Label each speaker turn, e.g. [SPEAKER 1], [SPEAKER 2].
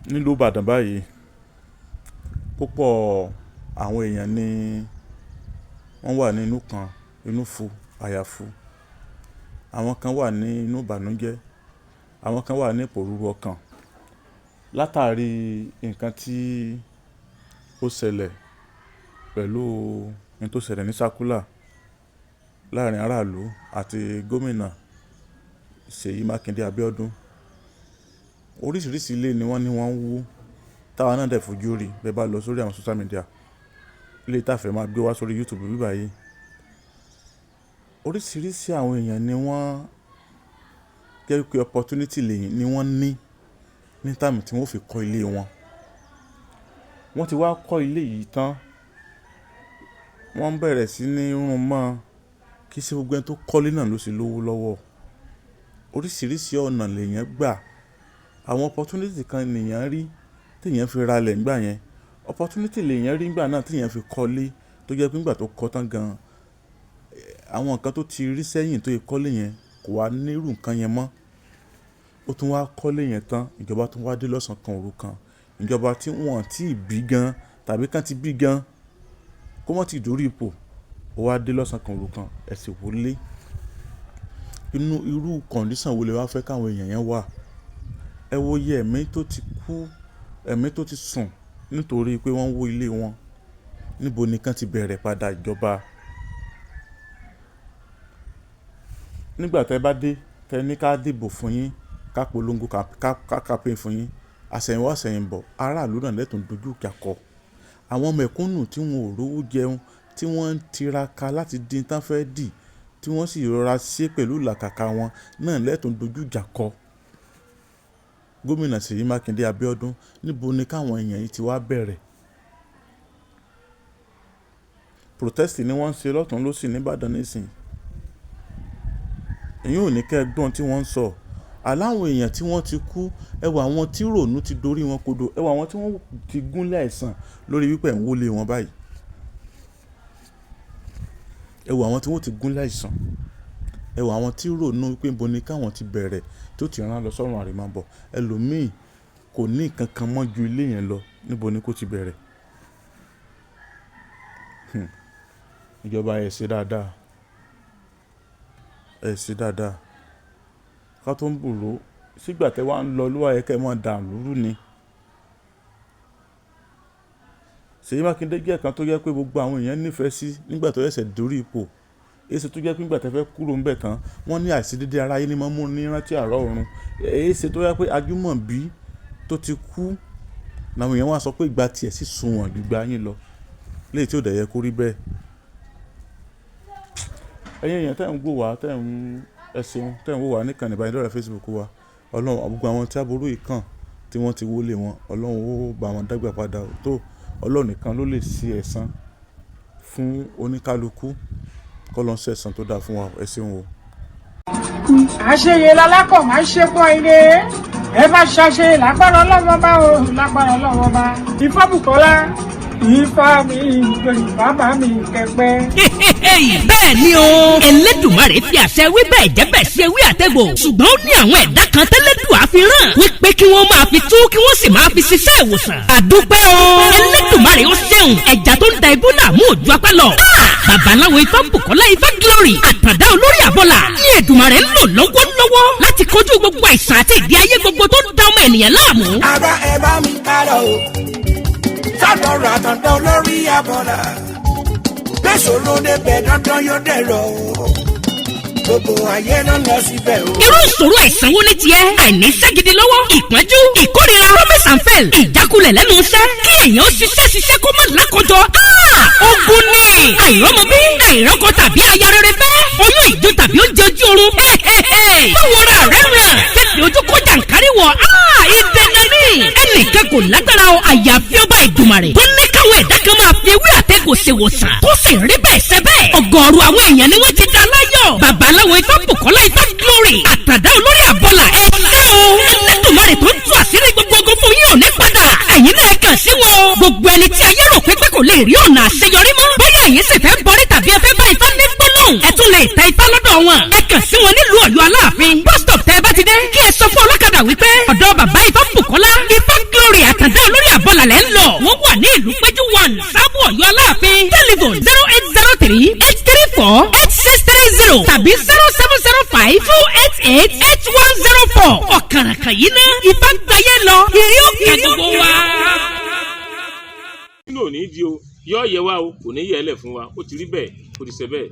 [SPEAKER 1] Nílùú Ìbàdàn báyìí, púpọ̀ àwọn èèyàn ni wọ́n wà ní inú kan, inú fu, àyà fu. Àwọn kan wà ní inú ìbànújẹ́, àwọn kan wà ní ìpòrúru ọkàn. Látàrí nǹkan tí ó ṣẹlẹ̀ pẹ̀lú ohun tó ṣẹlẹ̀ ní Circular láàrin aráàlú àti gómìnà Ṣèyí Mákindé Abíọ́dún. Oríṣiríṣi ilé ni wọ́n ní wọ́n ń wó, táwa náà dẹ̀ fojú rí bí ẹ bá lọ sórí àwọn social media. Eléyìí tá fẹ́ máa gbé wá sórí YouTube níbí báyìí. Oríṣiríṣi àwọn èèyàn ni wọ́n jẹ́ wípé opportunity lè ni wọ́n ní ní time tí wọ́n fi kọ́ ilé wọn. Wọ́n ti wá kọ́ ilé yìí tán, wọ́n bẹ̀rẹ̀ sí ní rún mọ́. Kì í ṣe gbogbo ẹni tó kọ́lé náà ló ṣe lówó lọ́wọ́. Oríṣiríṣi ọ̀nà lèèyàn gbà. Àwọn opportunity kan lèèyàn rí tí èèyàn fi ra ilẹ̀ nígbà yẹn. Opportunity lèèyàn rí nígbà náà tí èèyàn fi kọ́lé tó jẹ́ pé nígbà tó kọ́ tán gan, àwọn nǹkan tó ti rí sẹ́yìn tó fi kọ́lé yẹn kò wá ní irú nǹkan yẹn mọ́. Ó tún wá kọ́lé yẹn tán, ìjọba tún wá dé lọ́sàn-án kan òru kan. Ìjọba tí wọ́n tí bí gan tàbí kán ti bí gan kó má tí dórí ipò, ó wá dé lọ́sàn-án kan òru kan, ẹ sì wọlé. Inú irú condition wo lẹ wá fẹ́ káwọn èèyàn yẹn wà? Ẹ wo iye ẹ̀mí tó ti kú, ẹ̀mí tó ti sùn nítorí pé wọ́n wó ilé wọn. Níbo ni kán ti bẹ̀rẹ̀ padà ìjọba? Nígbà tí ẹ bá dé, tẹ ní ká dìbò fún yín, ká polongo, ká campaign fún yín. Àsẹ̀yìnwá àsẹ̀yìnbọ̀, aráàlú náà lẹ́tùn dojú ìjà kọ. Àwọn mẹ̀kúnnù tí wọn ò rówó jẹun, tí wọ́n ń tiraka láti di tán fẹ́ dì, tí wọ́n sì rọra ṣe pẹ̀lú ìlàkàkà wọn náà lẹ́tùn dojú ìjà kọ. Gómìnà Ṣèyí Mákindé Abíọ́dún, níbo ni káwọn èèyàn yìí ti wá bẹ̀rẹ̀? Protest ni wọ́n ń ṣe lọ́tùn lósì ní Ìbàdàn nísìnyí. Ẹ̀yin ò ní kí ẹ gbọ́n tí wọ́n ń sọ. Aláwọn èèyàn tí wọ́n ti kú, ẹ wo àwọn tí ìrònú ti dorí wọn kodò, ẹ wo àwọn tí wọ́n ti gúnlẹ̀ àìsàn lórí wípé ẹ̀ ń wọlé wọn báyìí. Ẹ wo àwọn tí wọ́n ti gúnlẹ̀ àìsàn. Ẹ wo àwọn tí ìrònú wípé níbo ni káwọn ti bẹ̀rẹ̀ tí ó ti rán lọ sọ́run àrèmábọ̀. Ẹlòmíì kò ní nǹkan kan mọ́ ju ilé yẹn lọ, níbo ni kó ti bẹ̀rẹ̀? Ìjọba ẹ ṣe dáadáa. Ẹ ṣe dáadáa. Ká tó ń bùró, sígbà tí ẹ wá ń lọ ló wá yẹ kí ẹ máa dà lúrú ni. Ṣèyí Mákindé jẹ́ ẹ̀kan tó jẹ́ pé gbogbo àwọn èèyàn nífẹ̀ẹ́ sí nígbà tó ṣẹ̀ṣẹ̀ dórí ipò. Èéṣe tó jẹ́ pé nígbà tí ẹ fẹ́ kúrò níbẹ̀ tán, wọ́n ní àìṣedédé aráyé ní máa ń mú ní rántí àárọ̀ ọ̀run. Èéṣe tó jẹ́ pé Ajímọ̀bí tó ti kú, làwọn èèyàn wá sọ pé ìgbà tí ẹ sì sunwọ̀n ju ìgbà yín lọ. Léyìí tí ó dẹ̀ yẹ kó rí bẹ́ẹ̀. Ẹ̀yin èèyàn tí ẹ̀ ń wò wá, tí ẹ̀ ń ẹ ṣeun, tí ẹ̀ ń wò wá ní ìkànnì ìbánidọ́rẹ̀ẹ́ Facebook wa. Ọlọ́run, gbogbo àwọn tí aburú yìí kàn tí wọ́n ti wọlé wọn, Ọlọ́run ó bá wọn dàgbà padà tó. Ọlọ́run nìkan ló lè ṣe ẹ̀san fún oníkálukú. Kọ́ ló ń ṣe ẹ̀san tó dáa fún wa. Ẹ ṣeun o.
[SPEAKER 2] Àṣeyẹ lalákọ̀ máa ń ṣe pọ̀ ire. Ẹ bá ṣàṣeyẹ lágbára Ọlọ́run bá o, lágbára Ọlọ́run bá. Ifábùkọ́lá, Ifá mi bàbá mi kẹpẹ́.
[SPEAKER 3] Bẹ́ẹ̀ ni o, Elédùmarè fi àṣẹ wí bẹ́ẹ̀ jẹ́ bẹ́ẹ̀ ṣe wí àtẹ̀gbò, ṣùgbọ́n ó ní àwọn ẹ̀dá kan tẹ́lẹ̀dùá fi rán wípé kí wọ́n máa fi tú kí wọ́n sì máa fi ṣiṣẹ́ ìwòsàn. Àdúpẹ́ o, Elédùmarè ó ṣeun. Ẹja tó ń da ibú làmú òjò apá lọ. Babaláwo Ifábùkọ́lá Ifá Glory, àtàndá olórí àbọ̀là ní Èdùmarè ń lò lọ́wọ́lọ́wọ́ láti kojú gbogbo àìsàn àti ìdí ayé gbogbo tó ń da ọmọ ènìyàn láàmú.
[SPEAKER 4] Ara ẹ bá mi ká lọ o, sọ́dọ̀ àtàndá olórí àbọ̀là, gbèsòrò débẹ̀ dandan yóò dẹ̀rọ̀ o, gbogbo ayé ló lọ síbẹ̀ o.
[SPEAKER 3] Irú ìṣòro àìsàn wo ni tiẹ̀? Àìníṣẹ́ gidi lọ́wọ́, ìpọ́njú, ìkórira, promise and fail, ìjákulẹ̀ lẹ́nu iṣẹ́, kí èèyàn ṣiṣẹ́ ṣiṣẹ́ kó má lákòjọ. Ogun ni àìrọ́mọbí, àìrọ́kọ tàbí aya rere fẹ́, oyún ìjó tàbí oúnjẹ ojú oorun. Báwo ra rẹ̀ ràn? Tètè ojú kó jàǹkárí wọ̀. Ìdènà ni ẹnìkan kò lágbára o, àyàfi ọba Èdùmàrè tó ní káwọn ẹ̀dá kan máa fi ewé àtẹ̀gùn ṣèwòsàn tó sì rí bẹ́ẹ̀ ṣe bẹ́ẹ̀. Ọ̀gọ̀ọ̀rọ̀ àwọn èèyàn ni wọ́n ti dá láyọ̀. Babaláwo Ifábùkọ́lá Ifá Glory, àtàdá olórí àbọ̀là, ẹ ṣé o. Ẹlẹ́dùmarè tó ń tú àṣírí gbogbo ogun fún yín ò ní padà. Ẹ̀yin náà kàn sí wọn. Gbogbo ẹni tí ayé rò pé kò lè rí ọ̀nà àṣeyọrí mọ́. Bóyá ẹ̀yin sì fẹ́ bọrí tàbí ẹ fẹ́ bá Ifá ní gbólóhùn, ẹ tún lè tẹ Ifá lọ́dọ̀ wọn. Ẹ kàn sí wọn nílùú Ọ̀yọ́ Aláàfin. Bus stop tẹ́ ẹ bá ti dé, kí ẹ sọ fún ọlọ́kadà wípé ọ̀dọ̀ bàbá Ifábùkọ́lá Ifá Glory. Ìlú Péjú 1, Sábò Ọ̀yọ́ Aláàfin. Telephone 08038348630 tàbí 07052888104. Ọ̀kàràkàn yìí ná ìbá gbáyé lọ, ìrí òkè gbogbo wa.
[SPEAKER 5] Nínú òní di o, yọ yẹ wa o, kò ní yẹ ẹ lẹ fún wa. Ó ti rí bẹ́ẹ̀, ó ti ṣe bẹ́ẹ̀.